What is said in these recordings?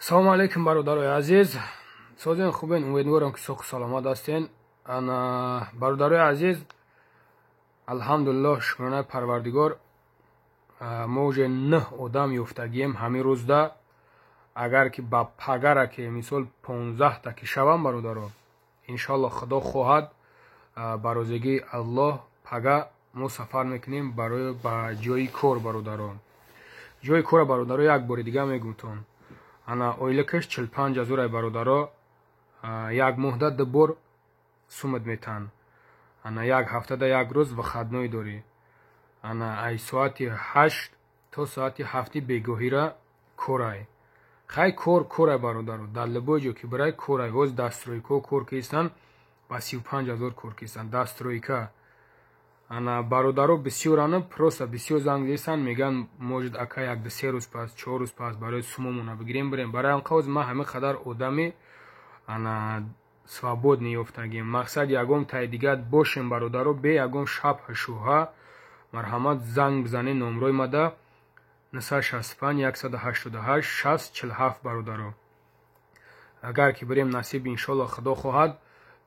Салому алейкум, бародарои азиз, созен, хубен? Умедворам, ки соҳу саломат ҳастен. Ана, бародарои азиз, алҳамдулиллоҳ, шукронаи Парвардигор, мо уже нӯҳ одам ёфтагием ҳамин рӯзда. Агар ки ба пагара ки мисол 15-та ки шавам, бародаро, иншоалло, Худо хоҳад, ба розигии Аллоҳ, пага мо сафар мекунем барои ба ҷои кор. Бародаро, ҷои кора, бародаро, як бори дига мегумтон. Ана, ойликаш 45 ҳазорай, бародаро, як моҳда ду бор сумад метаҳанд. Ана, як ҳафтада як рӯз выходной дорӣ. Ана, ай соати 8 то соати 7-и бегоҳира корай. Хай, кор корай, бародаро, дар любой ҷо ки бирай, корай. Ҳоз дар стройка кор кистан, ба 35 000 кор кистан дар стройка. Ана, бародаро, бисёрана, просто бисёр занг зестанд, мегӯянд: «Может, ака, як ду се рӯз пас, 4 рӯз пас барои сумомона бигирем, бирем». Барои ҳам қавз ман ҳамин қадар одами ана свободный ёфтагем. Мақсад, ягон тай дигар бошем, бародаро, бе ягон шабҳа шубҳа, марҳамат, занг бизанед номрои мада: 965 188 60 47. Бародаро, агар ки бирем, насиб, иншолло, Худо хоҳад,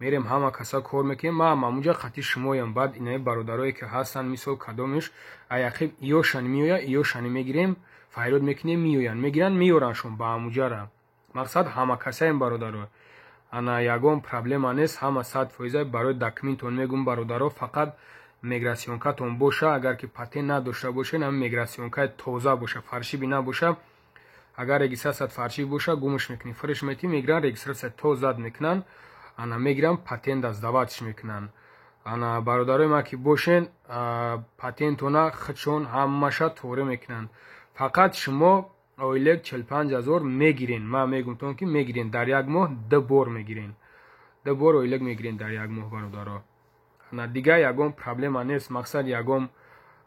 мерем, ҳама каса кор мекунем. Ман ҳамунҷа қати шумоям. Баъд инаи бародарое ки ҳастанд, мисол, кадомиш аяқиб иёшани меоя, иёшани мегирем, файрод мекунем, меоянд, мегиранд, меёрандшон ба ҳамуҷара. Мақсад, ҳама касаем, бародаро. Ана, ягон проблема нест, ҳама 100%. Барои документон мегум, бародаро, фақат миграционкатон боша. Агар ки патент надошта бошед, ҳами миграционкаи тоза боша, фальшивый набоша. Агар регистрация фальшивый боша, гумш мекунӣ, фириш метӣ, мегиранд, регистрация тозад мекунанд. Ана, мегиранд, патент сдавать мекунанд. Ана, бародарои ман ки бошен, патентона худшон ҳамаша торе мекунанд. Фақат шумо ойлик 45 000 мегирен. Ман мегумтон, ки мегирен, дар як моҳ ду бор мегирен, ду бор ойлик мегирен дар як моҳ, бародаро. Ана, дигар ягон проблема нест. Мақсад, ягон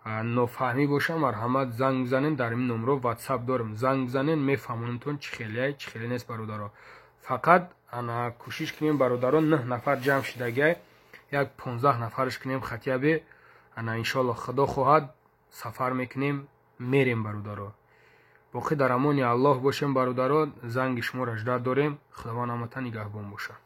нофаҳмӣ боша, марҳамат, занг бизанен. Дар ин номро Ватсап дорем, занг бизанен, мефаҳмонемтон, чӣ хеле, чӣ хеле нест. Бародаро, фақат ана кӯшиш кунем, бародаро, нӯҳ нафар ҷамъ шидагиай, як 15 нафарш кунем хотя бы. Ана, иншоалло, Худо хоҳад, сафар мекунем, мерем, бародаро. Боқӣ дар амони Аллоҳ бошем, бародаро. Занги шуморо ждать дорем. Худованд ҳамата нигаҳбон бошад.